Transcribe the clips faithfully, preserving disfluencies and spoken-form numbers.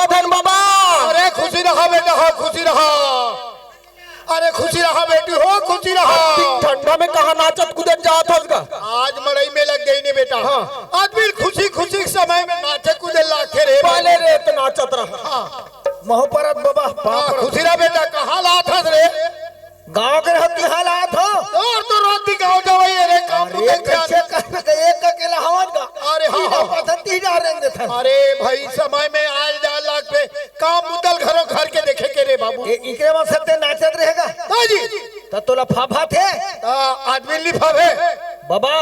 धन बाबा। अरे खुशी रहा बेटा, हाँ खुशी रहा। अरे खुशी रहा बेटी हो, खुशी रहा। ठंडा में कहाँ नाचत कूदत जात हस गा? आज मड़ई में लग गई ने बेटा। हाँ। आदमी खुशी खुशी के समय में नाचे कूदे लाखे रे। पहले रे तो नाचत रहा। हाँ। महू परत बाबा, हाँ, खुशी रहा बेटा, कहाँ लात हस रे? गाँव के रहत तिहां लात हो। और तो रात भी गाँव जावई है रे, काम अरे, कैसे कर, एक अकेला हवन का? अरे, हाँ, हाँ। पता तीन हजार रेंग देता। अरे भाई, समय में आए जाए लाग पे, काम मुदल घरों घर के देखे के रे बाबू। ए, इकरे में सत्य नाचत रहेगा? हाँ जी। त तोला फाफा थे? आ, आदमी ली फाफे। बाबा,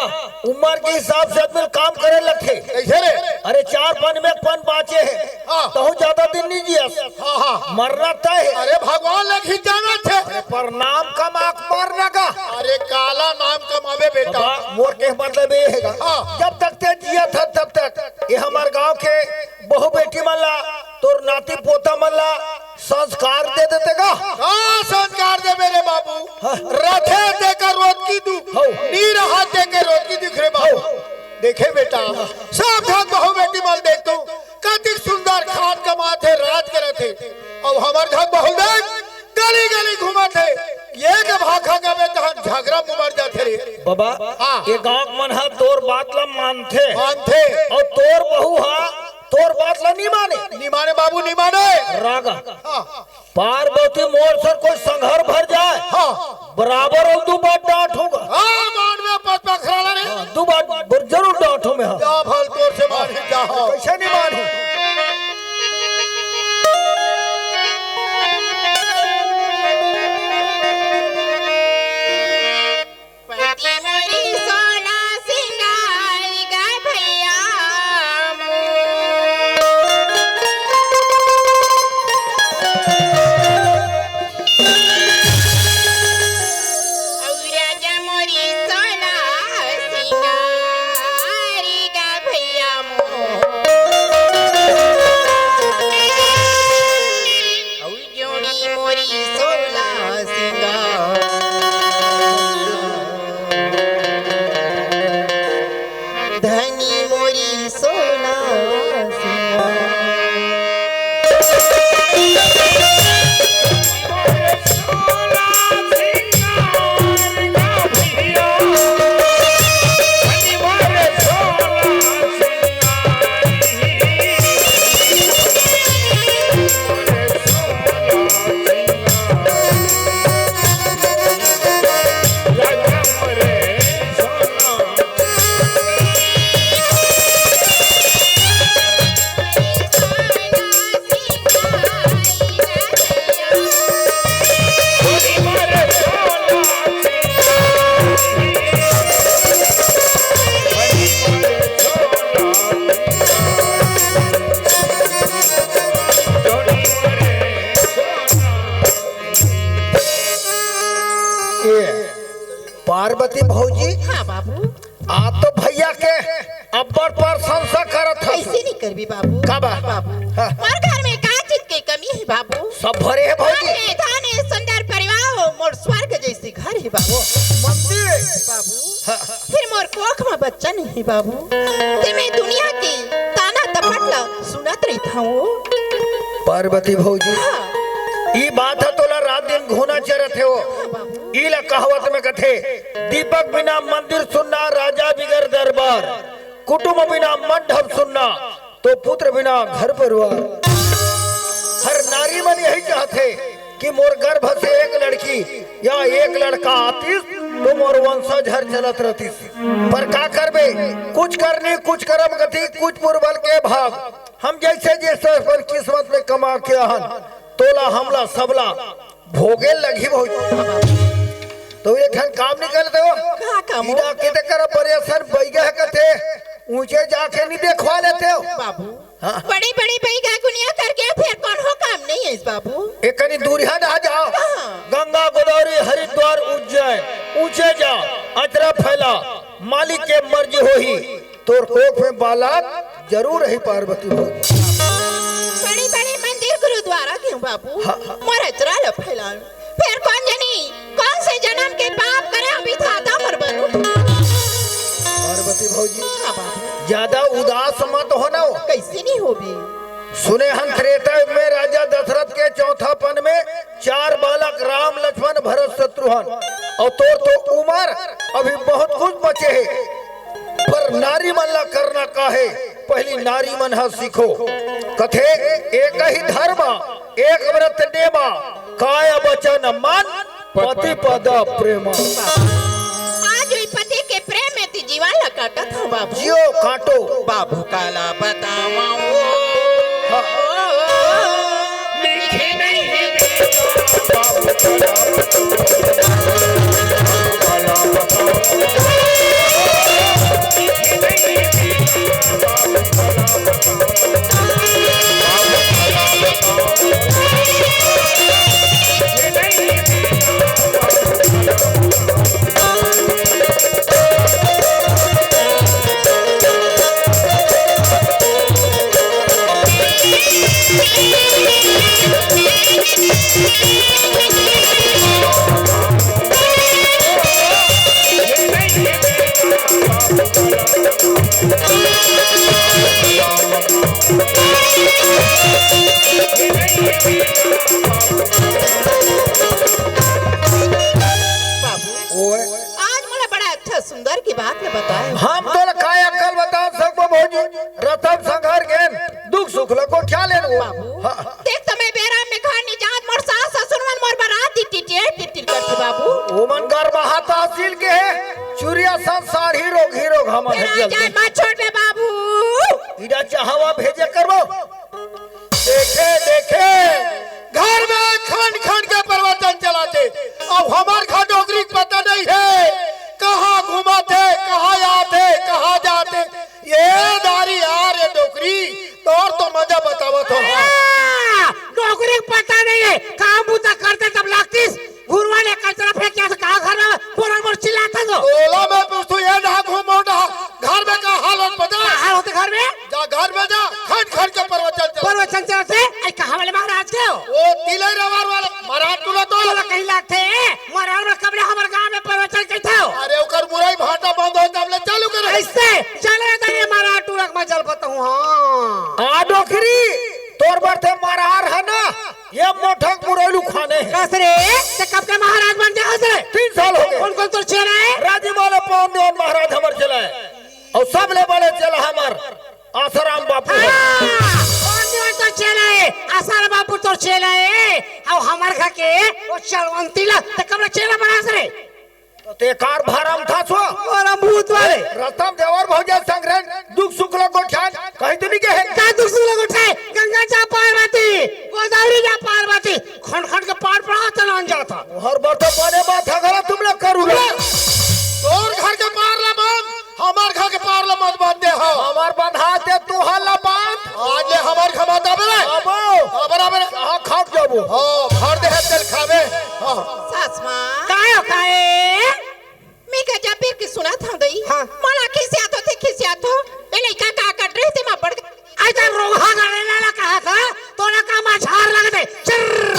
उम्र के हिसाब से आदमी काम करे लगथे। कैसे रे? अरे, चार पन में पन बाँचे हे। हाँ। तहु ज्यादा दिन नहीं जियस। हाँ, हाँ। मरना तय हे। अरे, भगवान लग ही जाना थे। अरे, पर नाम कमा के मरना का। अरे, काला नाम कमावे बेटा। बाबा, मोर के मतलब ये है का? हाँ। जब तक ते जिया था, तब तक ये हमार गांव के बहू बेटी मन ला, तोर नाती पोता मन ला संस्कार दे देते का? का संस्कार देबे रे बाबू? हाँ। रथे तेकर रोत की दू, हौ। नी रहा तेकर रोत की दिख रे बाबू। हौ। देखे बेटा, सब झन बहू बेटी मन देख तू, कतिक सुंदर खान कमात हे, राज करत हे। अउ हमर झन बहू देख, गली गली घूमत हे, ये के भाखा गबे तहन झगरा मुमर जाथे रे। बाबा, हाँ। ये गांव मन ह तोर बात ला मानथे। मानथे। अउ तोर बहू ह तोर बात ला नी माने। नी माने बाबू, नी माने। रागा। हाँ। पार्वती मोर सर कोई संघर भर जाए। हाँ। बराबर अउ दू बार डांटहूं गा। हाँ, मानवे पचपखरा ला रे। हाँ, दू बार बर-, जरूर डांटहूं मैं, हाँ। जा भल तोर से मानही, जा हो। कैसे नहीं मानही? पति मोरी सोना सिंगार गा भैया मोर। अउ राजा मोरी सोना सिंगार गा भैया मोर। अउ जोड़ी मोरी सोला सिंगार, धनी मोरी सोला सिंगार। ए, पार्वती भौजी, हाँ बाबू। आप तो भैया के अब्बड़ प्रशंसा करत हस। कैसे नहीं करबी बाबू? का बा? बाबू, हाँ। मोर घर में का चीज के कमी है बाबू? सब भरे है भौजी। धन है, धन है, सुंदर परिवार हो, मोर स्वर्ग जैसे घर है बाबू। मंदिर। बाबू, हाँ। फिर मोर कोख में बच्चा नहीं बाबू, ते मैं दुनिया के ताना तपट ला सुनत रहिथंव। पार्वती भौजी, हाँ। ई बात ह तोला रात दिन घुना चरत हे वो। हाँ बाबू। ई ला कहावत में कथे, दीपक बिना मंदिर सुन्ना, राजा बिगर दरबार, कुटुंब बिना मंडप सुन्ना, तो पुत्र बिना घर परिवार। हर नारी मन यही चाहथे कि मोर गर्भ से एक लड़की या एक लड़का आतिस तो मोर वंशज हर चलत रहतिस। पर का करबे, कुछ करनी, कुछ करम गति, कुछ पुरबल के भाग। हम जैसे जैसे अपन किस्मत में कमा के आहन, तोला हमला सबला भोगे लगही बहुत। तो एक ठन काम निकल दो। का काम हो? सीधा के ते कर परेशान बैगा है कथे, ऊंचे जाके नहीं देखवा लेते हो। बाबू, हाँ। बड़े बड़े बैगा गुनिया करके फिर कोनो काम नहीं है इस बाबू। एक कनी दूरिया ना जाओ। कहाँ? गंगा, गोदावरी, हरिद्वार, उज्जैन, ऊंचे जा, अचरा फैला, मालिक के मर्जी होही। तोर कोख में बालक जरूर रही पार्वती भौजी। बड़े बड़े मंदिर गुरुद्वारा गेंव बाबू, हाँ, हाँ। मोर अचरा ल फैलान। फेर कोन जनी, कोन से जनम के पाप करे विधाता मोर बनू। पार्वती भौजी, हाँ बाबू। ज्यादा उदास मत होना हो। कैसे नहीं होबे? सुने हन, त्रेता युग में राजा दशरथ के चौथापन में चार बालक राम, लक्ष्मण, भरत, शत्रुघ्न, अउ तोर तो उमर अभी बहुत कुछ बचे हे, पर नारी मन ला करना का हे, पहली नारी मन ह सीखो। कथे, एक ही धर्म, एक व्रत नेमा, काय वचन मन, पति पद प्रेम। आज भी पति के प्रेम में ती जीवन ला काटत हूँ बाबू। जियो काटो। बाबू काला बतावा वो। हाँ। लिखे नहीं है। बाबू काला बतावा। बाबू, ओए। आज मोला बड़ा अच्छा सुंदर की बात ल बताए। हम तोला काय अक्कल बता सकबो भौजी? रतन संघर गेन दुख सुख ल गोठिया लेन वो। बाबू, हाँ। देख, समय बेरा में घर नहीं जात, मोर सास ससुर मन मोर बरात टिटिर टिटिर करथे बाबू। ओमन गरमाहा तहसील के हे, चुरिया सन सारही रोग ही रोग हमन तेरा हे जल्दी। जान मत छोड़ बे बाबू। इरा चाहवा भेजे करबो। देखे, देखे, घर में खंड खंड के प्रवचन चलाथे। अब हमर घर डोकरी के पता नहीं हे, कहाँ घुमाथे, कहाँ आथे, कहाँ जाथे। ये दारी यार, ये डोकरी, तोर तो मजा बतावत हो। हाँ। आ, डोकरी के पता नहीं हे, काम बूता करथे तब लागतिस, घुरवा ले कचरा फेंक के कहाँ घर में बोलन बोल चिल्लाथे तो। ओला मैं पूछथूँ, ये डहा घूम, वो डहा, घर में का हाल होत पता? का हाल होथे घर में? जा घर में जा, खंड खंड के प्रवचन चल। प्रवचन चलथे, आई कहाँ वाले महाराज के हो? वो तिलई रवार वाले महाराज टूरा तो। तोला कहीं लागथे, महाराज में कबले हमर गांव में प्रवचन कहिथे हो? अरे ओकर मुरई भाटा बंद हो तब ले चालू करे। ऐसे चले जाइए महाराज टूरा के मैं जल बताऊँ, हाँ। आ डोकरी, तोर बर ते मरार हे ना, ये मोठक मुरैलू खाने हे। कस रे, ते कब के महाराज बन जाहस रे? तीन साल हो गए। कौन कौन तोर चेला हे? राजी वाले पवन देवन महाराज हमर चेला हे, अउ सबले बड़े चेला हमर आसाराम बापू हे। हाँ, पवन देवन तोर चेला हे, आसाराम बापू तोर चेला हे, अउ हमर घर के वो चलवंती ला ते कब ले चेला बनास रे? तो ते कार भरम था सो। भरम भूत वाले। रतन देवर भौजा संग रहे, दुख सुख ल गोठियान, कहीं तो नहीं के हे? का दुख सुख ल गोठियाए? गंगा जा पार्वती, गोदावरी जा पार्वती, खंड खंड के पार पड़ा चलान जाता। हर बार तो बने बात है, गलत तुम लोग करू रे। तोर घर के पार ला बांध, हमर घर के पार ला मत बांध दे हो। हमर बंधा दे तू हल्ला बांध। आज ले हमर खमा दबे रे। अबो। अबर, अबर। कहाँ खाट जाबो? हाँ, भर दे है तेल खावे। हाँ। सास माँ। काय हो, काय? मैं का जा पेर के सुना था दई। हाँ। मोला खिसियात होथे, खिसियात हो। ए लइका का कट रहे थे, मैं पड़ गई। आई तो रोहा गड़ेला ला कहा था, तोला का मझार लग दे। चर्र।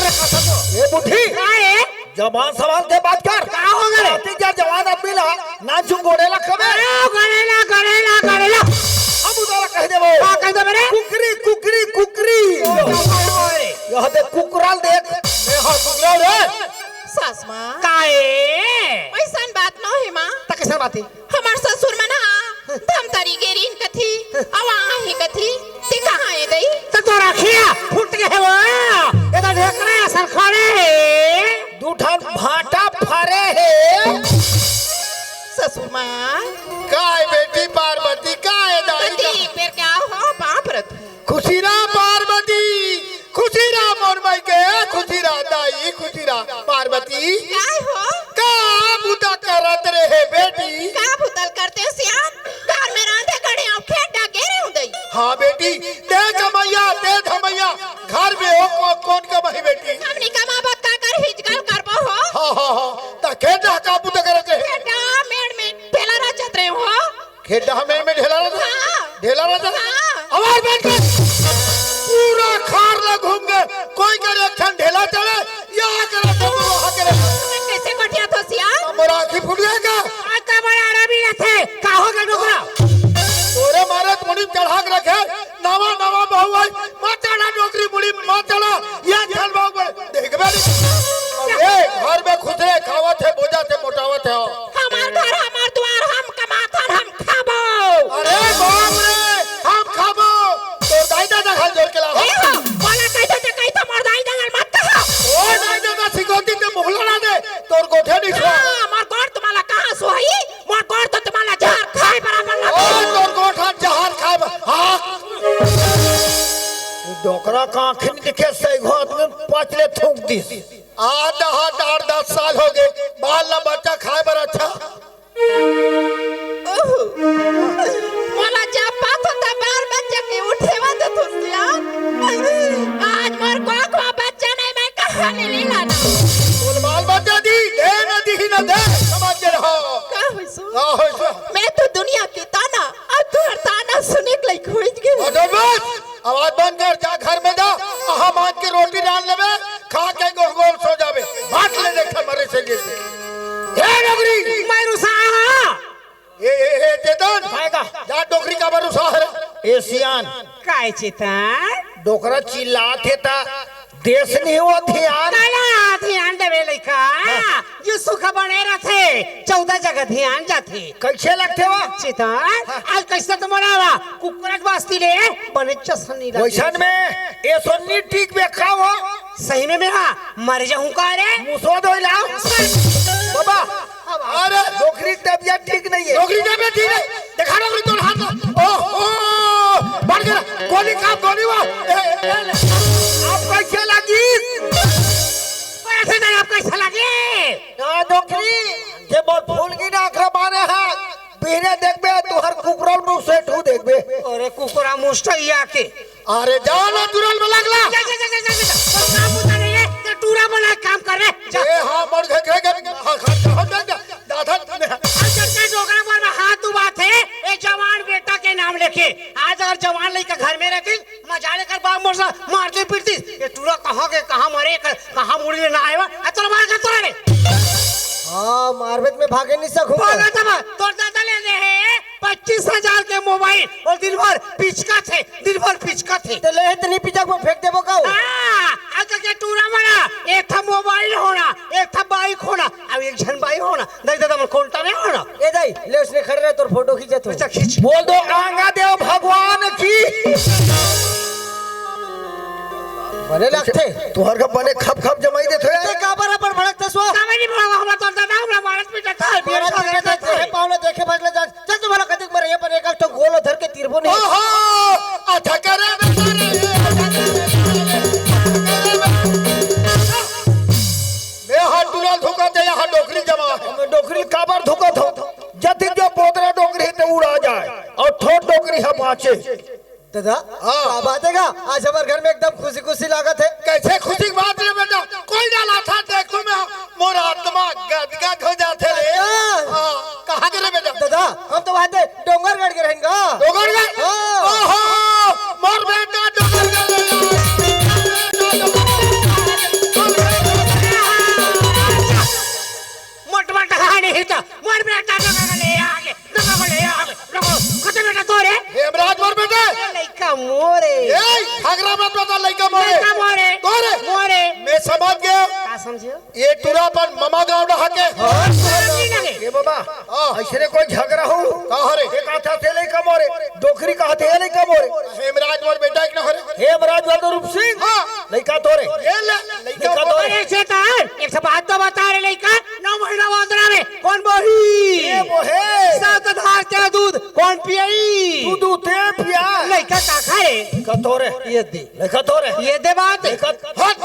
ए बुढ़ी। काय? जबान संभाल के बात कर। का हो गए? राती जा जवान आदमी ला, ना चुंगोड़े ला कबे। अरे गड़ेला, गड़ेला, गड़ेला। अब उतारा कह देबो। का कह देबे रे? कुकरी, कुकरी, कुकरी। ओए। यह देख कुकराल देख। ए हाँ, कुकराल रे। सास माँ। काय? ऐसन बात न हे माँ। त कैसन बात हे? हमर ससुर मन ह धमतरी गे रिहिन कथी, अउ आही कथी, ते कहाँ ए दई? त तोर अँखिया फूट गे हे वो, एदा ढेकरा असन खड़े हे। दू ठन भांटा फरे हे। ससुर माँ। काय बेटी पार्वती, काय दाई कथी का? एक बेर के आओ हो, बाप रे। खुशी रह पार्वती, खुशी रह मोर माई के, खुशी रह दाई, खुशी रह पार्वती। काय हो? का बुता करत रहे बेटी? का बुता ल करते हो सियान? घर में रांधे खड़े हो, खेत डा गेरे हो दई। हाँ बेटी, ते कमैया, ते धमैया, घर में हो को-, कौन कमाही बेटी? हमनी कमाबो का कर हिजगल करबो हो। हाँ, हाँ, हाँ, त खेत डा का बुता करत रहे? खेत डा मेड़ में ढेला रचत रहे हो। खेत डहा मेड़ में ढेला रहता? हाँ। ढेला रहता? हाँ। आवाज बंद कर। पूरा खार ला घूम के कोई कर एक ठन ढेला चढ़े, या करे तो वहाँ करे। मैं कैसे गोठियाथो सियान? मोर आँखी फूट गया का? आता बड़ा आरामी रहते, का हो गए डोकरा? तोरे मारे त मुड़ी चढ़ा के रखे, नवा नवा बहू आई, मत मत चला, ये चल बाबू बोले, देखबे नहीं। अब ये घर में खुसरे खावत हे, बोझा से मोटावत हे। हमार घर, हमार दुआर, हम कमाथन, हम खाबो। अरे बाप रे, हम खाबो। तोर दाई ददा घर जोर के लावा। ए हो, बोला कैसे ते कही तो मोर दाई ददा मत कहा। ओ दाई ददा सिकोती ते मुहला ना दे, तोर गोठे नहीं छुआ। हाँ, मोर गोठ तुम्हारा कहाँ सोही? मोर गोठ तो तुम्हारा जहर खाए बराबर ओ लगे। तोर गोठ हा जहर खाए बर-, हाँ। डोकरा का आँखी में दिखे सही घोत में पाँच ले थूक दिस। आधा हाथ आठ दस साल हो गए, बाल ला बच्चा खाए बर अच्छा। ओहो। मोला जब बात होता बाल बच्चा के उठेवा तो तुसिया। आज मोर कोकवा बच्चा नहीं, मैं कहाँ ले लेला ना। बोल बाल बच्चा दी, दे ना दी ही ना दे, समझ के रहो। का होइस? का होइस? मैं तो दुनिया के ताना, अब तोर ताना सुने के लायक होइस गे। अरे बस, आवाज बंद कर, जा घर में जा, आहा मान के रोटी डाल लेबे, खा के गोल गोल सो जाबे। बात ले देख मरे से लिए। हे डोकरी, मैं रुसा हाँ। ए, ए, ए, चेतन, काय का? जा डोकरी काबर रुसा हे रे? ए सियान। काय चेतन? डोकरा चिल्लात हे ता देस नहीं हो धियान। काला धियान देवे लइका। हाँ। जो सुख बने रथे, चौदह जगह धियान जाथे। कैसे लगथे वो? चेतन, हाँ। आज कैसे तो मरावा? कुकुर के बस्ती ले, बने चसनी लगे। वैसन में ए सोनी टीक बे का हो? सही में मैं हाँ, मर जाऊँ का रे? मुसवा दो ला। बाबा, अरे डोकरी तबियत ठीक नहीं है। डोकरी तबियत ठीक नहीं। देखा डोकरी तोर हाथ ला। ओहो, बढ़ गया। गोली का गोली वा। ए, ए, ए, आप कैसे लगी? ऐसे नहीं, आप कैसे लगे? ना डोकरी, ये बहुत फूल की ना आखरा मारे हैं। बिहने देखबे, तुहर कुकरल मुंह से ठू देखबे। अरे कुकरा मुस्टैया के। अरे जा ना तुरल में लगला। जा, जा, जा, जा, जा, जा। तो काम होता नहीं है, तो टूरा बना काम कर रे। जा। ए हाँ, मोर घर, घर, घर, हाँ, हाँ, हाँ, जा, जा, दादा, अच्छा, अच्छा, डोकरा पर में हाथ उबाथे, ए जवान बेटा के नाम लेके। आज अगर जवान लइका घर में रहती, मजा लेकर बाप मोर सा मारते पीटती। ये टूरा कहाँ के, कहाँ मरे, क-, कहाँ मुड़ी ले ना आए वा? आ, चलो मार कर तो रे। हाँ, मारबे त मैं भागे नहीं सकूंगा। बोला तब, तोर दादा ले ले है पच्चीस हजार के मोबाइल और दिन भर पिचका थे, दिन भर पिचका थे। तो ले है, इतनी पिचक में फेंक देबो का? हाँ, आज के टूरा मरा, एक था मोबाइल होना, एक था बाइक होना, अब एक झन बाइक होना, नहीं दादा, मैं कोंटा में होना। ए दाई, ले उसने खड़े रहे, तोर फोटो खींचे तू। अच्छा, खींच। बोल दो, आंगा देव भगवान की। बने लगथे। तुहर का बने खप खप जमाई देथे यार। ते काबर अपन भड़कथस वो? काबर नहीं भड़कथस? हमरा तो दादा, हमरा मारत पीटत था, मारत पीटत था। देखे पावना देखे बदले जान। चल तुम्हारा कदिक मरे ये पर एक तो गोल धर के तीरबो नहीं। ओहो, अच्छा करे। मैं हाथ टूरा धोखा दे, यहाँ डोकरी जमा है। मैं डोकरी काबर धोखा दो? जति जो बोतरा डोकरी ते उड़ा जाए और ठोट डोकरी हम बाँचे। दादा, हाँ। का बात है का? आज हमारे घर में एकदम खुशी खुशी लागत है। कैसे खुशी की बात है बेटा? कोई ना लाथा देख तू मैं, मोर आत्मा गदगद हो जाथे रे। दादा। हाँ, कहाँ के रे बेटा? दादा, हम तो वहाँ थे डोंगरगढ़ के रहेंगे। डोंगरगढ़? हाँ। ओहो, मोर बेटा डोंगरगढ़ ले आ। मोट मोट कहानी ही तो, मोर बेटा डोंगरगढ़ ले आगे। नका बोले, आ, नका, कते बेटा तोरे? हेमराज मोर बेटा। ए, लइका मोरे। ए, घाघरा मत बता, लइका मोरे। लइका मोरे। तोरे। मोरे। मैं समझ गया। का समझियो? ये टूरा अपन ममा गाँव डहा के। हाँ, शर्म नहीं लगे। ए बाबा, हाँ। ऐसे कोई झगड़ा हो? का हरे? ये कहा था, ते लइका मोरे। डोकरी कहा थे, लइका मोरे। हेमराज मोर बेटा एक ना हरे। हेमराज वाला रूप सिंह। हाँ। लइका तोरे। ये ले, लइका लइका तोरे। तोरे। अरे शैतान, एक ठो बात तो बता रे लइका, नौ महीना वांदरा में कौन बोही? ये बोहे। सात धार के दूध कौन पियई? दूध उते पिया। लइका का खाए? लइका तोरे। ये दे। लइका तोरे। ये दे बात। लइका हट,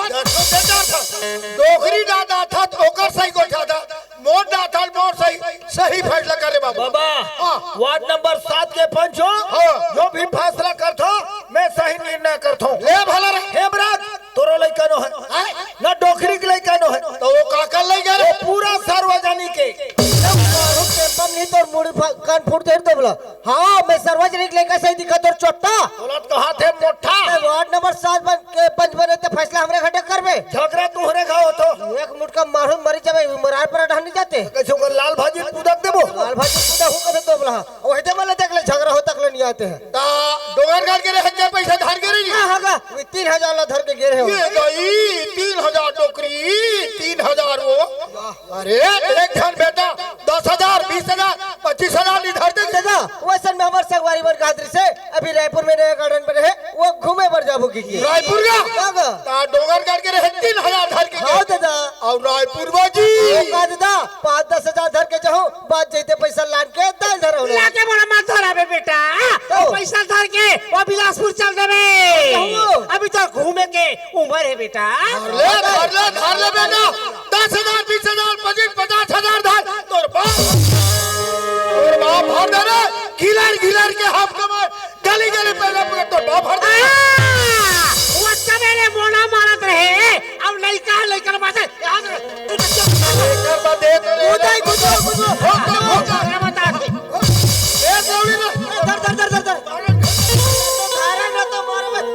डोकरी दादा था तो ओकर सही गोठा था। मोर दाथल मोर सही, सही फैसला करे बाबू। बाबा, हाँ। वार्ड नंबर सात के पंच हो, हाँ। जो भी फैसला करथो, मैं सही निर्णय करथो। ले भला रे। हेमराज, तोरो लइका नो है। हैं? ना डोकरी के लइका नो है। तो वो काकर लइका रे? वो पूरा सार्वजनिक है। एकदम मारो टेम्पम नहीं तोर मुड़ी फा-, कान फूट दे तो बोला। हाँ, मैं सार्वजनिक लइका सही दिखा तोर चोट्टा। गलत कहा थे मोट्ठा। मैं वार्ड नंबर सात बन के पंच बने ते फैसला हमरे घटे करबे। झगड़ा तुहरे घाव होतो। एक मुटका मारू मरी जाबे, मरार पर ढहनी जाते। कैसे ओकर लाल भाजी कुदक देबो? लाल भाजी कुदा हूँ कदे तो बोला। वही ते बोले देख ले झगड़ा हो तक ले जाते हैं। ता डोंगरगढ़ के रहे के पैसा धर के रही। हाँ, हाँ, गा। वे तीन हजार ला धर के गे रहे हो। ये गई तीन हजार डोकरी, तीन हजार वो। अरे, एक झन बेटा दस हजार, बीस हजार, पच्चीस हजार नहीं धर दे। दादा, वैसन में हमर संगवारी मन कहत रहिसे, अभी रायपुर में नया गार्डन बने हे, वो घूमे बर जाबो की, की। रायपुर का? का गा? ता डोंगरगढ़ के रहे तीन हजार धर के हाँ, गे। दादा। अउ रायपुर बाजी। वो का दादा, पाँच दस हजार धर के जाहूँ, बात जैते पैसा लान के दाल धरहूँ। लाके मोला मत धराबे बेटा, तो? वो पैसा धर के वो बिलासपुर चल देबे। कहूँ? अभी तो घूमे के उम्र हे बेटा। धर ले, धर ले, धर ले बेटा। दस हजार, बीस हजार, पच्चीस, पचास हजार धर, तोर बाप, तोर बाप भर दे रे। घिलर घिलर के हम कमाए, गली गली पैसा पकड़, तोर बाप भर दे। आ, वो चमेले मोना मारत रहे, अब लइका, लइका बात है, याद रख। एकर बाद दे तो ले। कुदाई, कुदो, कुदो। हो, हो, हो। अरे बता दे। ए, दौड़ी ना। धर, धर, धर, धर, धर। अरे ना तो मारो मत।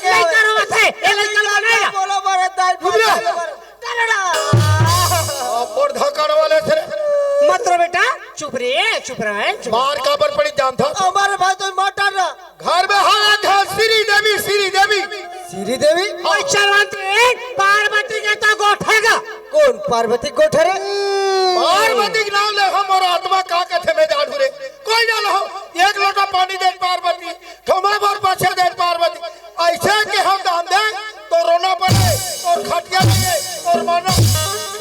लइका रोवत हे, ए लइका ला नहीं ना। बोलो, मारो दाई, रुक जा। और धकड़ वाले थे। मत रो बेटा, चुप रे, चुप रहे, चुप। मार काबर पड़ी जानत हस? हमारे भाई तो मार डाल रहा। घर में हालत हे श्री देवी, श्री देवी। श्री देवी? ओए चलवंत रे, पार्वती के तो गोठा गा। कौन पार्वती गोठा रे? पार्वती के नाम ले हम और आत्मा का कथे में जान रे। कोई ना लो, एक लोटा पानी दे पार्वती, थोमा भर पाछे दे पार्वती। ऐसे के हम दान दे, तो रोना पड़े, तो खटिया लगे, तो मारना।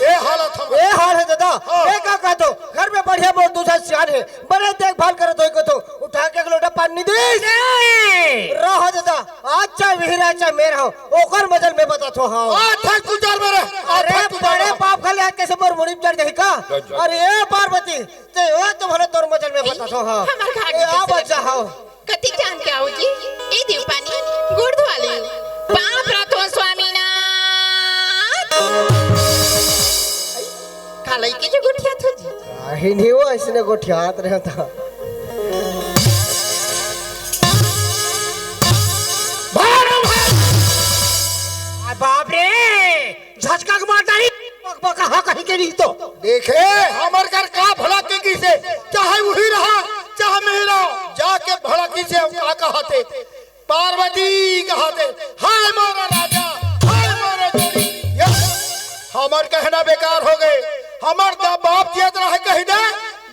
ए हालत हम। ए हाल हे दादा, हाँ। ए का कहत हो? घर में बढ़िया मोर दूसरा सियान हे, बड़े देखभाल करत होई कथो, उठा के एक लोटा पानी दीस। नहीं। रह दादा, आज चाहे विहिरा, चाहे मेर हो, ओकर मजल में बताथो, हाँ। आज थक गुजर में रह, आज अरे थक गुजर बड़े में। पाप खाले आज कैसे मोर मुड़ी में चढ़ जाही का? जा, जा। अरे ए पार्वती, ते ओ तो भले तोर मजल में बताथो, हाँ। हमार घाट ए, में आ कैसे बच्चा, रह- हाँ। कतिक जान के आव जी, ए देव पानी, गोड़ धोवा ले। पाँव परत हों स्वामीनाथ। का लइके जो गोठियात हो जी? काहे नहीं वो अइसने गोठियात रहे था। आ बाप रे, झटका के मार डारी, बक बक हा कहीं के नहीं तो। देखे, हमर कर का भला के किसे, चाहे उही रहा, चाहे मेरा, जाके भला किसे हम का कहते, पार्वती कहते, हाय मोरा राजा, हाय मोरा जोड़ी। ये हमर कहना बेकार हो गए। हमर दा बाप जियत रहे कही दे,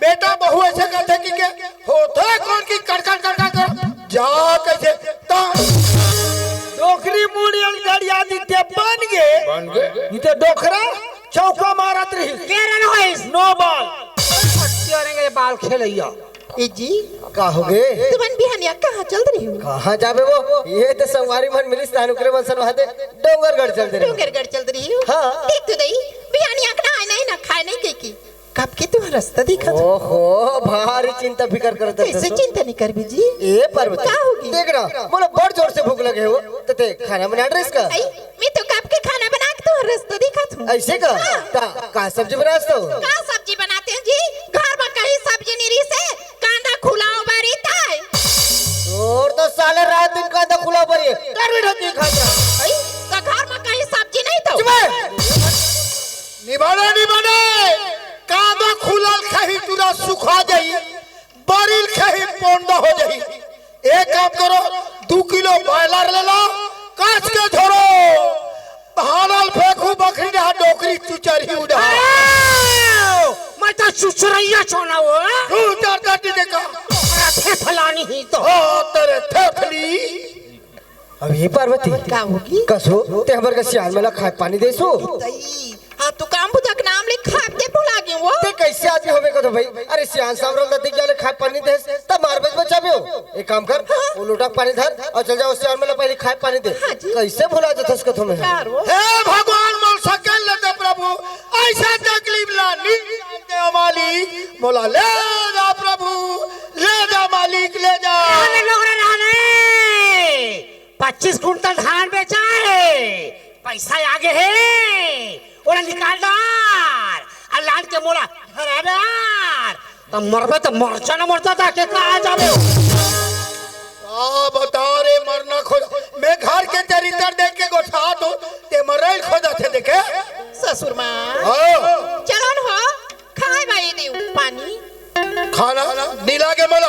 बेटा बहू ऐसे कहते कि के होथे कौन की कड़कड़ कड़कड़ कर, जा कैसे ता डोकरी मुड़ी अल गड़िया दी ते बन गे। बन गे। नी ते डोकरा चौका मारत रही। तेरह न होइस। नौ बाल। सत्य रंगे बाल खेलैया। ए जी, का हो गे? तुमन बिहानिया कहाँ चल रही हो? कहाँ जाबे वो? ये तो संगवारी मन मिलिस तान ओकरे मन सन वहां दे डोंगरगढ़ चल दे रही हो। डोंगरगढ़ चल रही हो? हाँ। देख तो दई, बिहानिया के नहाए नहीं ना खाए नहीं के की। कब के तुहर रास्ता दिखत हो? ओहो, भारी चिंता फिकर करत हस कैसे तो। चिंता नहीं करबी जी? ए पार्वती, का होगी? देख ना, मोला बड़ जोर से भूख लगे हो, त ते खाना बना रहिस का? आई, मैं तो कब के खाना बना के तुहर रास्ता दिखत हूँ। ऐसे का? हाँ। ता, का सब्जी बनास तो? का सब्जी बनाते हैं जी? घर में कहीं सब्जी नहीं रहिसे, कांदा खुला उबारी ताय। और तो साले रात दिन कांदा खुला उबारी है, कर भी ढकी खाता। आई, तो घर में कहीं सब्जी नहीं तो? चुप है। निबाड़े, निबाड़े, कांदा खुलल खही तुरा सुखा जाई, बरिल खही पोंदा हो जाई। एक काम करो, दू किलो बॉयलर ले लो, कस के धरो, हानल फेंकू बकरी डहा डोकरी चुचरही उड़ा। आओ, मैं तो चुचरैया छोना हो। तू डर डर देखा। अरे थे फलानी ही तो। ओ तेरे थेथली। अब ये पार्वती, का होगी? कसो, ते हमर के सियान मन ला खाए पानी देसो? दई, हाँ, तू काम बुता के नाम ले खाए ते भुला गई वो। ते कैसे आदमी होबे कथो भाई? अरे सियान सामरल नदी जाले खाए पानी देस, त मार बच बचाबे हो। एक काम कर, हाँ। वो लोटा पानी धर और चल जाओ, सियान मन ला पहले खाए पानी दे। हाँ जी। कैसे भुला जथस कथो मैं? यार वो। हे भगवान मोर सकल ले दे प्रभु, ऐसा तकलीफ ला नी जानते हो मालिक, मोला ले जा प्रभु, ले जा मालिक, ले जा। अरे लोग रे रहने। पच्चीस कुंटल धान बेचा हे, पैसा आगे हे, ओला निकाल डार, अउ लान के मोला धरा डार, त मरबे त मरचा न मरचा त के कहाँ जाबे? का बता रे, मरना खोज, मैं घर के चरित्र देख के गोठा तो ते मरई खोजत हे देखे। ससुर माँ, हाँ। चलो न हो, खाए बाई देव पानी। खाना नीला के मोला।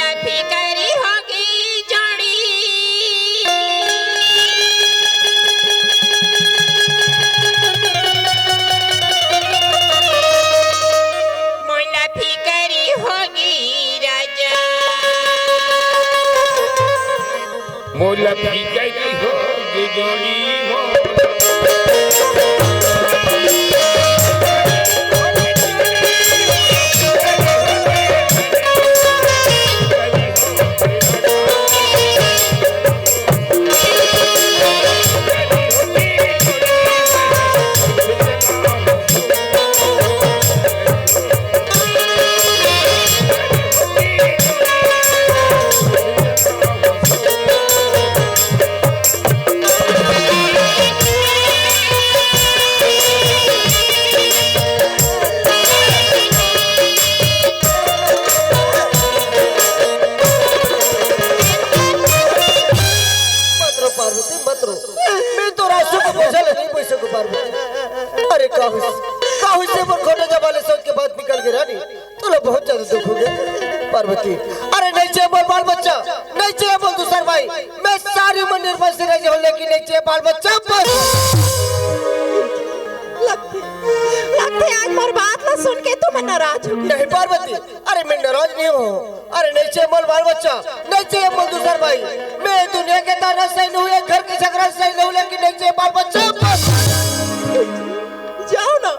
मोला भीजई हो, ये जोड़ी हो। मत रो पार्वती, मत रो। मैं तो रासू को बोझा नहीं बोल सकूं पार्वती। अरे काहू, काहू से मोर खोटे जमाले सोच के बात निकल गई रानी। तोला बहुत ज्यादा दुख हो गया पार्वती। अरे नहीं चाहिए मोर बाल बच्चा, नहीं चाहिए मोर दूसर भाई। मैं सारी उम्र निर्भय से रह जाऊं, लेकिन नहीं चाहिए बाल बच्चा बस। लगथे, लगथे आज मोर बात ला सुन के तुम नाराज हो गए। नहीं पार्वती, अरे मैं नाराज नहीं हूँ। अरे नहीं चाहिए मोर बाल बच्चा, नहीं चाहिए मोर दूसर भाई। मैं दुनिया के ताना सही नहीं हूँ, ये घर के झगड़ा सही नहीं हूँ, लेकिन नहीं चाहिए बाल बच्चा बस। जाओ ना,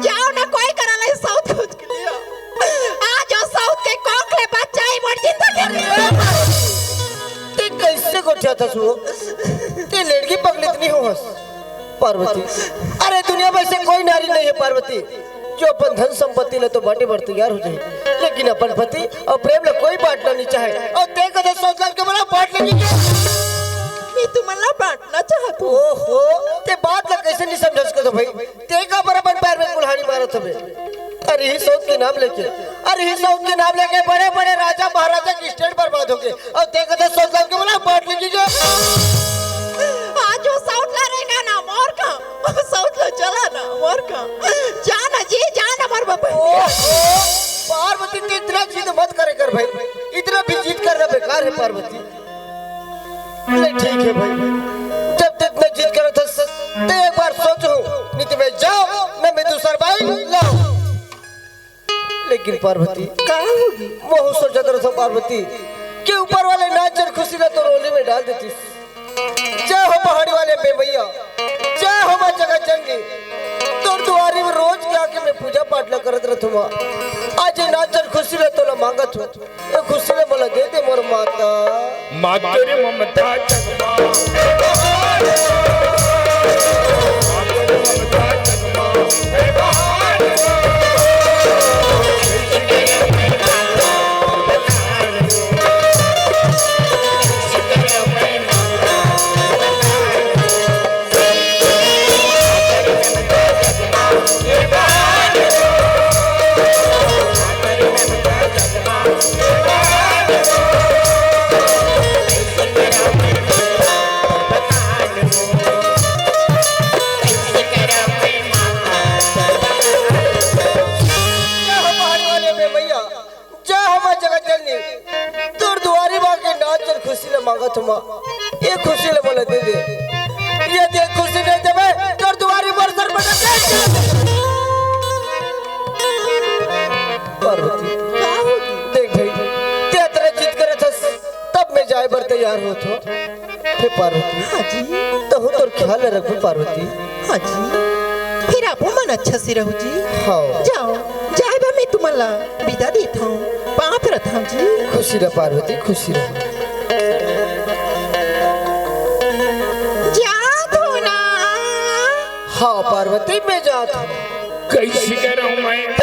जाओ ना, कोई करा ले सौत खोज के लिया। आज वो सौत के कोख ले बच्चा ही मोर जिंदगी। अरे पार्वती, ते कैसे गोठियाथस? ते लेड़गी पगली तो नहीं होवस पार्वती। अरे दुनिया में ऐसे कोई नारी नहीं है पार्वती, जो अपन धन संपत्ति ले तो बांटे बर तैयार हो जाए, लेकिन अपन पति और प्रेम ला कोई बांटना नहीं चाहे। और ते कदे सोच के बड़ा बांट लेगी क्या? मैं तुमन ला बांटना चाहत हूँ। ओहो, ते बात ला कैसे नहीं समझस को तो भाई? ते का बराबर पैर में कुल्हाड़ी मारत हवे? अरे ही सौत के नाम लेके, अरे ही सौत के नाम लेके बड़े बड़े राजा महाराजा की स्टेट बर्बाद हो गए। और ते कदे सौत के बोला बांट लेगी क्या? आज वो सौत ला रहेगा ना मोर का, वो सौत ला चला ना मोर का। जाना जी, जाना मोर बाबा। ओ, ओ, पार्वती, तू इतना जिद मत करे कर भाई, इतना भी जिद करना बेकार है पार्वती। नहीं, ठीक है भाई, जब तक मैं जिद करत हस, ते एक बार सोच हो, नहीं तो मैं जाओ, न मैं दूसर बाई लाओ। लेकिन पार्वती, का होगी? महू सोचत रहो पार्वती, कि ऊपर वाले नाचन खुशी ला तो रोली में डाल देती। जय हो पहाड़ी वाले बे भैया, जय हो माँ जगत जननी, तोर दुआरी में रोज के आके मैं पूजा पाठ ला करत रहत हूँ माँ। आज ये नाचन खुशी ला तोला मांगत हूँ। ए खुशी ले मोला दे दे मोर माता। माँ तोरे ममता जगमा। जय हो पहाड़ी वाले बे भैया, जय हो माँ जगत जननी। तोर दुआरी माँ के नाच और खुशी ले मांगत हूँ माँ, ये खुशी ले मोला दे दे। ये दे खुशी नहीं देवे, तोर दुआरी मोर सर पर पार्वती। का होगी? देख भाई, ते अतरा जिद करत हस, तब मैं जाए बर तैयार होत हूँ। हे पार्वती, हाँ जी। तहु तोर ख्याल रखबे पार्वती। हाँ जी। फिर आपो मन अच्छा से रहू जी। हाँ। जाओ, जाए बा मैं तुमन ला विदा देत हूँ। पाँव परत हूँ जी। खुशी रह पार्वती, खुशी रह। जात हो ना। हाँ पार्वती, मैं जात हूँ। कैसे करूँ मैं?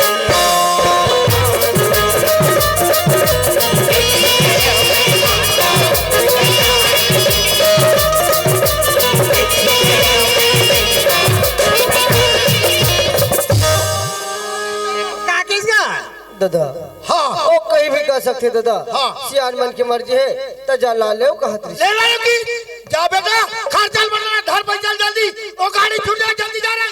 का किस गा? दादा। हाँ। ओ कहीं भी कह सकथे दादा। हाँ। सियान मन के मर्जी हे, त जा ला लेव कहत रहिस। ले लायो कि? जा बेटा, खर्चा ल बना, घर पे चल जल्दी। ओ गाड़ी छूट जाए, जल्दी जा रे।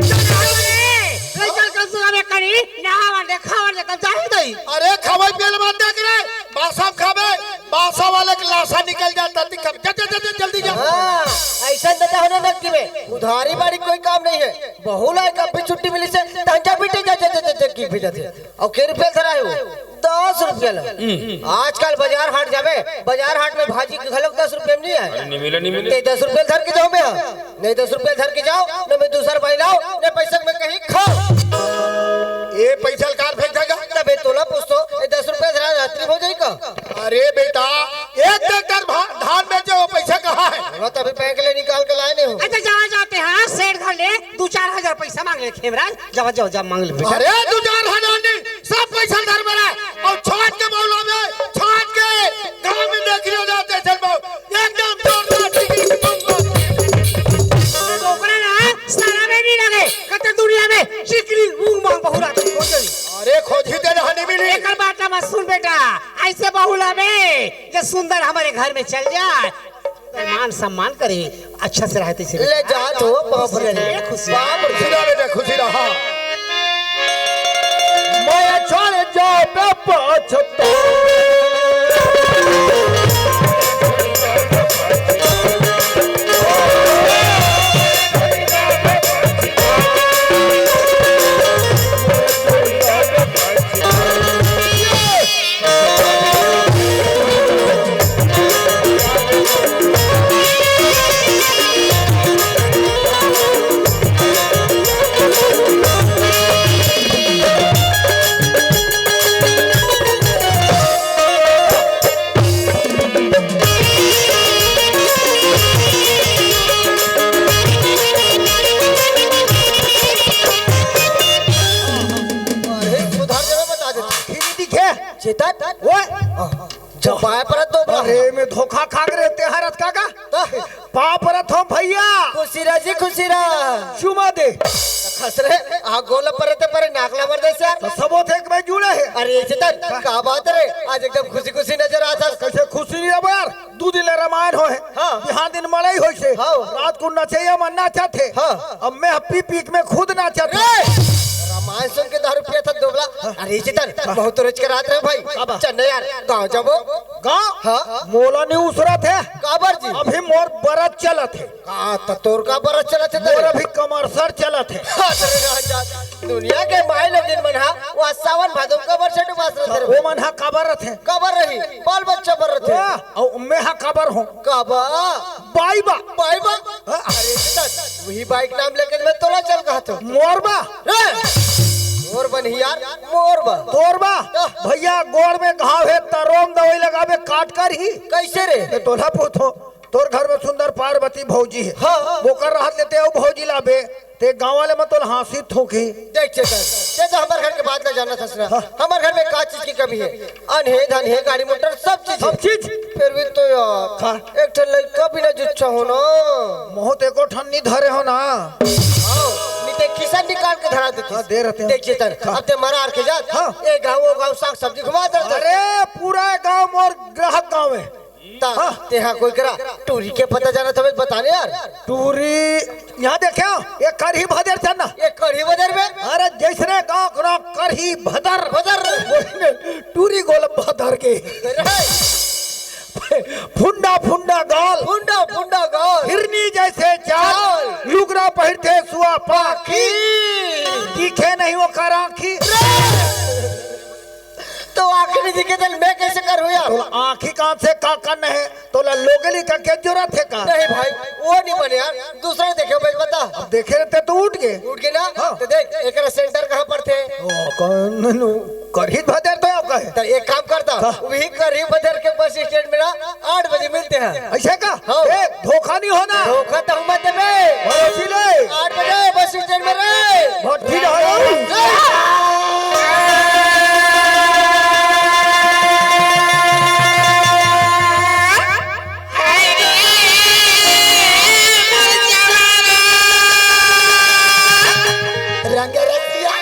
चल, चल, चल, चल, चल, करी, नहावन दे, खावन दे, तब जाही दई। अरे, खवाई पिए ले बात देख रे। बासा में खाबे, बासा वाले के लासा निकल जाता, ती खब-, जा, जा, जा, जा, जल्दी जा। हाँ, ऐसा दादा होना नकदी में। उधारी बाड़ी कोई काम नहीं है। बहू ला एक अभी छुट्टी मिली से, तंजा पीटे जा, जा, जा, जा, जा, की भी जाते। और के रुपये धरा है वो? दस रुपये। चलो। हम्म। आजकल बाजार हाट जाबे, बाजार हाट में भाजी घलोक दस रुपया में नहीं आय। अरे, नहीं मिले, नहीं मिले। ते दस रुपया धर के जाओ मैं, हाँ। नहीं, दस रुपया धर के जाओ, न मैं दूसर बाई लाओ, न पैसा में कहीं खाओ। ए पैसा ल कार फेंक देगा? तबे तोला पूछतो, ए दस रुपया धरा रात्रि हो जाई का? अरे बेटा, एक ट्रैक्टर भा-, धान बेचे, वो पैसा कहाँ है? वो तो अभी बैंक ले निकाल के लाए नहीं हो। अच्छा, जावा जाते हैं सेठ घर ले, दू चार हजार पैसा मांग ले खेमराज, जावा, जावा, जा मांग ले बेटा। अरे, दू चार हजार नहीं, सब पैसा धर मेरा, और छाट के मौला में, छाट के गांव में देख लियो जाते चल बाबू, एकदम जोरदार चिकनी बम बम। तो ओकरा ना सारा में नहीं लगे, कते दुनिया में चिकनी मुंह मांग बहुरा के खोज गई। अरे, खोजी ते नहीं मिली। एकर बात मत सुन बेटा, ऐसे बहुला में जे सुंदर हमारे घर में चल जाए, मान सम्मान करे, अच्छा से रहते से ले जा तो बाप रे। खुशी रहे, खुशी रहे। बाप रे, खुशी रहा बेटा, खुशी रहा। मैं चल जाबे पछतावे। अरे, सुधार जगह बता दे। आँखी नहीं दिखे। चेतन। ओए। जब पाए परत दो बड़ा। अरे, मैं धोखा खा के रहते हैं, रथ का का? तो? पाँव परत हो भैया। खुशी रहा जी, खुशी रहा। चुमा दे। खसरे, आ गोल परत परे नाकला मर दे यार। तो सबो थे कि मैं जुड़े है। अरे, चेतन, का बात रे? आज एकदम खुशी खुशी नजर आता। कैसे खुशी नहीं अब यार? दू दिन ले रामायण होय हे। हाँ। बिहान दिन मड़ई होइस हे। हाँ। रात को नचइया मन नाचत हे। हाँ। अब मैं पी पी के मैं खुद नाचत हे। रे! रामायण सुन के दारू पिया था दोगला। हाँ। अरे चेतन, हाँ। बहुत रोज के रात रहे भाई। काबर? चल ना यार, गाँव जाबो। गाँव? हाँ। मोला नहीं उसरत हे। काबर जी? अभी मोर बरत चलत हे। का त तोर का बरत चलत हे मोर तेरे? अभी कमरसर चलत हे। हाँ, तेरे राजा। दुनिया के माई लोगिन मन हा, वो सावन भादो में कमरसर उपास रहते ओ रहे। मन हा काबर रथे? काबर रही? बाल बच्चा बर रथे। वाह, अउ मैं हा काबर हूँ? काबर? बाई बा। बाई बा? हाँ। अरे बेटा, वही बाई के नाम लेके मैं तोला चल कहा था। मोर बा? रे! मोर बा नहीं यार, मोर बा। तोर बा? हाँ। भैया, गोड़ में घाव हे, तरोम दवाई लगाबे, काट कर ही। कैसे रे? मैं तोला पूछो, तोर घर में सुंदर पार्वती भौजी हे। हाँ, हाँ। ओकर रहत लेते अउ भौजी लाबे, ते गाँव वाले मन तोला हाँसी थूकी। देख चेतन, ते तो हमर घर के बात ला जानत हस ना। हाँ। हमर घर में का चीज की कमी हे? अन हे, धन हे, गाड़ी मोटर, सब चीज हे। सब चीज? फिर भी तो यार, हाँ। एक ठन लइका भी ना जुच्छा हो ना। मोह ते एको ठन नी धरे हो ना। आओ, नी ते खिसा निकाल के धरा देती। हाँ, दे रहते हैं। देख चेतन, हाँ। अब ते मरा आर के जात, हाँ। ए गाँव, वो गाँव, साग सब्जी घुमा देते। अरे, पूरा गाँव मोर ग्राहक गाँव हे। ता, हाँ। तेहा कोई करा, टूरी के पता जानत हवे, बता ने यार। टूरी, यहाँ देखे, ये करही भदर चन्ना। ये करही भदर में? अरे, जैसने गाँव के नाम करही भदर। भदर। वही में टूरी गोल भदर के। अरे। फुंडा फुंडा गाल। फुंडा फुंडा गाल। हिरनी जैसे चाल। चाल। लुगरा पहिरथे सुआ पाखी। पाखी। दिखे नहीं वो कराखी। अरे। तो आँखी नहीं दिखे, तो मैं कैसे करूँ यार? तोला आँखी कान से का कान हे? तोला लोगली का के जरूरत हे का? नहीं भाई, वो नहीं बने यार, दूसरा देखे भाई, बता। अब देखे रहते तो उठ गए। उठ गए ना? हाँ। तो देख, एकरा सेंटर कहाँ पर थे? ओ, कौन नु? करही भदर तो अब कहे। तो एक काम करता, हाँ। वही करही भदर के बस स्टैंड में ना, आठ बजे मिलते हैं। ऐसे का? हाँ। ए, धोखा नहीं होना। धोखा तो हम मत देबे। भरोसी ले। आठ बजे बस स्टैंड में रहे। भट्टी रहो। रंग रसिया।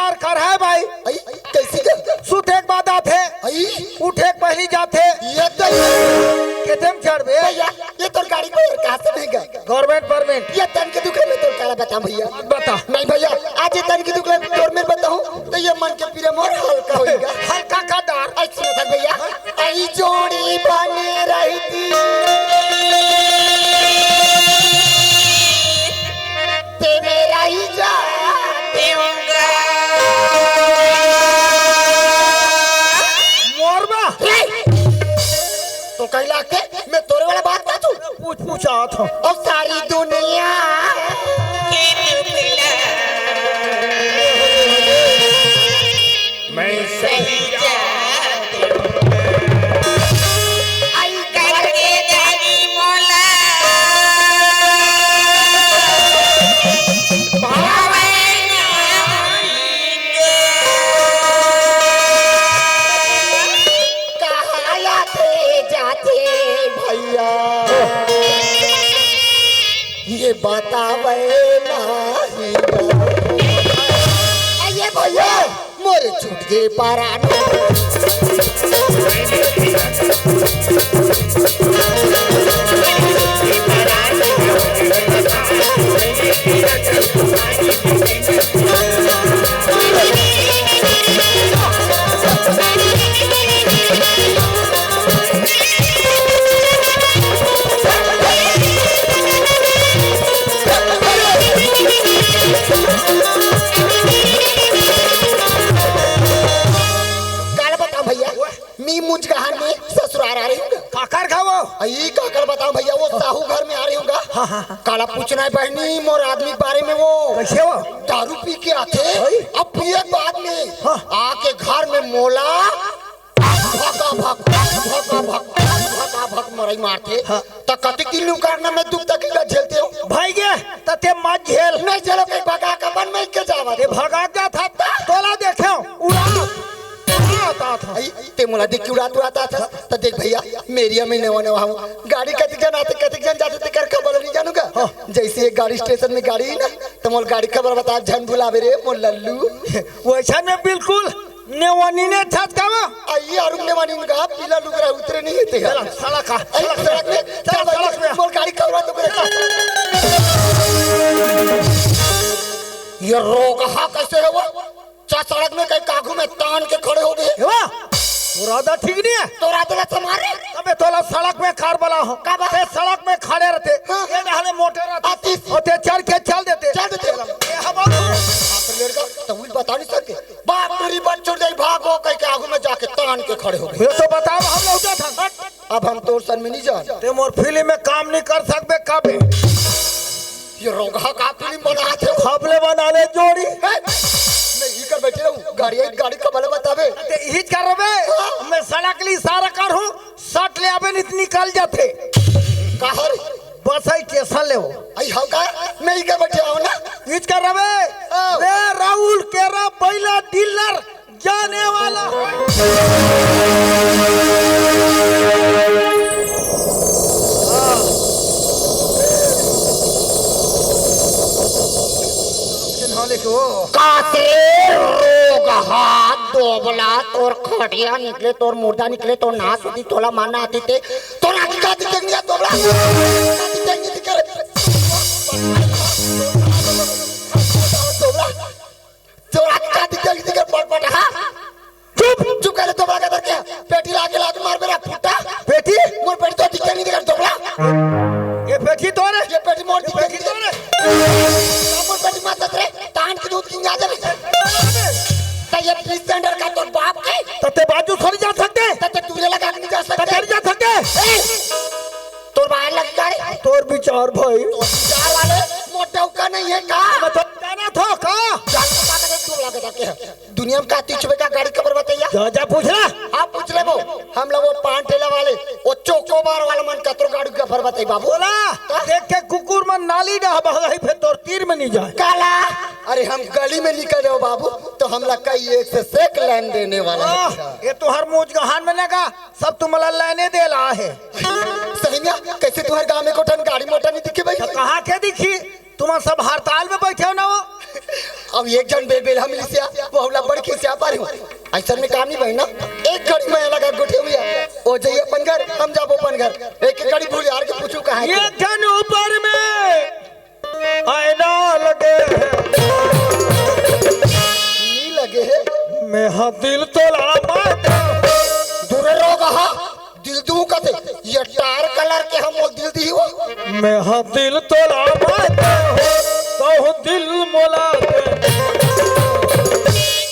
यार, कर है भाई। आई, कैसी कर? सुते के बाद आथे, आई, उठे के पहली जाथे। ये तो केते में चढ़बे? भैया, ये तोर गाड़ी को यार कहाँ से महंगा? Government permit. ये तन के दुख ले मैं तोर काला बताऊं भैया। बता। नहीं भैया, आज ये तन के दुख ले तोर मैं बताऊं तो ये मन के पीरे मोर हल्का होएगा। हल्का का डर? ऐसे में था भैया, आई जोड़ी बने रहती। ते मेरा ही जा देऊंगा। मोरबा। रे! तो कहीं लागते मैं तोरे वाला बात ना तू। पूछ पूछा था। और सारी दुनिया मैं सही जा आई करके जानी मोला। भावना कहाँ आते जाते भैया, ये बतावे नहीं। आइए भैया, मोर छूट गे परान। काला बताओ भैया, मी मुजगहान में ससुराल आ रही हूँ। काकर घर वो? अई काकर बताओ भैया, वो साहू घर में आ रही हूँ। हाँ, हाँ, हाँ। काला पूछना है बहनी मोर आदमी के बारे में, वो कैसे वो? दारू पी के आथे, अई? अब पिए के बाद में हाँ। आके घर में मोला भका भक, भका भक, भका भक मरई मारथे। हाँ। त कतिक दिन लुकारना में दुख तकलीफ झेलते हो? भाई गे, त ते मत झेल। नहीं झेलो, कहीं भगा के अपन में के जावा। ये भगा क्या था? तोला देखे उड़ा। आई, ते मोला देख के उड़ात उड़ात आथस। त देख भैया, मेरिया में नवा नवा हूँ। गाड़ी कतिक जन आथे, कतिक जन जाथे, तेकर खबर नहीं जानूंगा। हाँ। जैसे ये गाड़ी स्टेशन में गाड़ी आई ना, त मोला गाड़ी खबर बता, झन भुलावे रे मोर लल्लू। वैसा में बिल्कुल नेवानी ने छत कावा। आई यार, नेवानी का पीला लुगरा उतरे नहीं थे यार। चला, साला का, आई, साला सड़क में, चल, चल, सड़क में। मोर गाड़ी खबर तो करे। ये रोगहा कैसे है वो? चा सड़क में कहीं कागू में तान के खड़े हो गए। हे वाह, तोर आदत ठीक नहीं है। तोर आदत ला संभाल रे। अबे तोला सड़क में कार बला हो। का बा? ते सड़क में खड़े रहते। हाँ। ये डहले मोटे रहते। आतिश। और ते चढ़ के चल देते। चल देते। ये हवा तो। आप लड़का तो भी बता नहीं सकते। बाप तेरी बच्चों दे भागो कह के आगू में जाके तान के खड़े हो गए। ये तो बताओ हम लोग क्या था? अब हम तोर सन में नहीं जान। ते मोर फिल्म में काम नहीं कर सकबे कबे। ये रोगहा का फिल्म बना थे। खबले बना ले जोड़ी। हैं? मैं इही कर बैठे रहूं, गाड़ी, गाड़ी खबले बतावे। ते इही कर रहे। हाँ। मैं सड़क ली इशारा कर हूँ, सट ले अबे नित निकल जाते। कहाँ रे? बस आई स्टेशन ले हो। आई हो का? मैं इही कर बैठे हूँ ना। इही कर रहे। हाँ। रे राहुल केरा बैला डीलर जाने वाला। कासे रोगहा दोबला, तोर खटिया निकले, तोर मुर्दा निकले, तोर नास होती, तोला मारना आती ते, तोर आँखी का दिखे नहीं दोबला। दोबला। तोरा का दिखे नहीं दिखे पटपट, हाँ? चुप, चुप कर ले, दोबला के दर के। पेटी लाके लात मार मेरा फुट्टा। पेटी? मोर पेटी तो दिखे नहीं दिखे दोबला। ये पेटी तोरे? ये पेटी मोर दिखे पेटी नहीं तोरे? दिखे। मोर पेटी मत दे रे, तान के दूध किंगा दे। तो ये पीस सेंटर का तोर बाप के? तो ते बाजू सर जा सकते? तो ते दूरे लगा के नहीं जा तो सकते? तेरे जा सकते? ए! तोर बाहर लग गए। तोर विचार भाई। तोर विचार वाले मोटे का नहीं है का? मैं तो जाना था का? जान का बात है, तू लगे जाके है। दुनिया में का तीछवे का गाड़ी खबर बताइया? जा, जा पूछ ला। आप पूछ ले वो। हम लोग वो पान ठेला वाले, वो चोकोबार वाला मन कतरो गाड़ी खबर बताई बाबू। बोला, हाँ? देख के कुकुर मन नाली डहा बहलही, फिर तोर तीर में नहीं जाए। काला, अरे हम गली में निकल जाओ बाबू, तो हम लोग का ये एक से सेक लाइन देने वाला है। आह, ये तो हर मोज गहान में ना का, सब तुमला लाइने दे ला है। सही में, कैसे तुम्हारे गांव में कोठन गाड़ी मोटर नहीं दिखी भाई? तो कहाँ के दिखी? तुम सब हड़ताल में बैठे हो ना वो? अब एक झन बेलबेलहा मिलिस या, वो हमला बड़ खिसिया पारे हो। अइसन में काम नहीं बने ना। एक घड़ी में अलग गोठे हुई है, ओ जाई अपन घर, हम जाबो अपन घर। एक एक घड़ी भूल यार के पूछू कहाँ है? एक झन ऊपर में आईना लगे हे। नहीं लगे हे। मैं हा दिल तोला मार दूर रोग हा। दिल दू कथे, ये टार कलर के हम वो दिल दी हो। मैं हा दिल तोला मार हो, तो दिल मोला दे।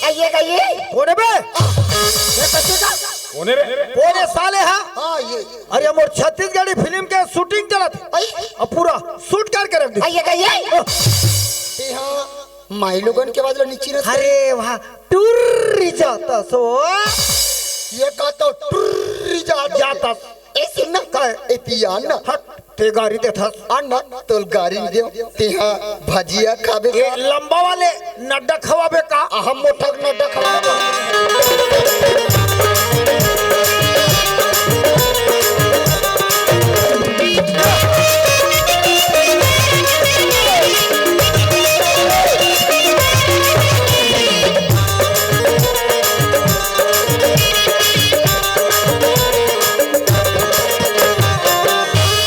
आइए, आइए। कोने बे? ये कच्चे का? कोने बे? कोने साले हा? हाँ, ये। अरे, मोर छत्तीसगढ़ी फिल्म के शूटिंग चलत हे। आई। अब पूरा शूट करके रख दे। आइए, आइए। हाँ। ते हाँ, माई लोगन के आवाज ला नीचे रख। अरे वाह, टुर्री जाता सो। ये का तो टुर्री जाता। जाता। ए सुन ना, का? ए पिया ना। हट, ते गारी देथस। आ ना, तोल गारी दे। ते हाँ, भजिया खाबे ये का? लंबा वाले नड्डा खवाबे का? हम मोटा नड्डा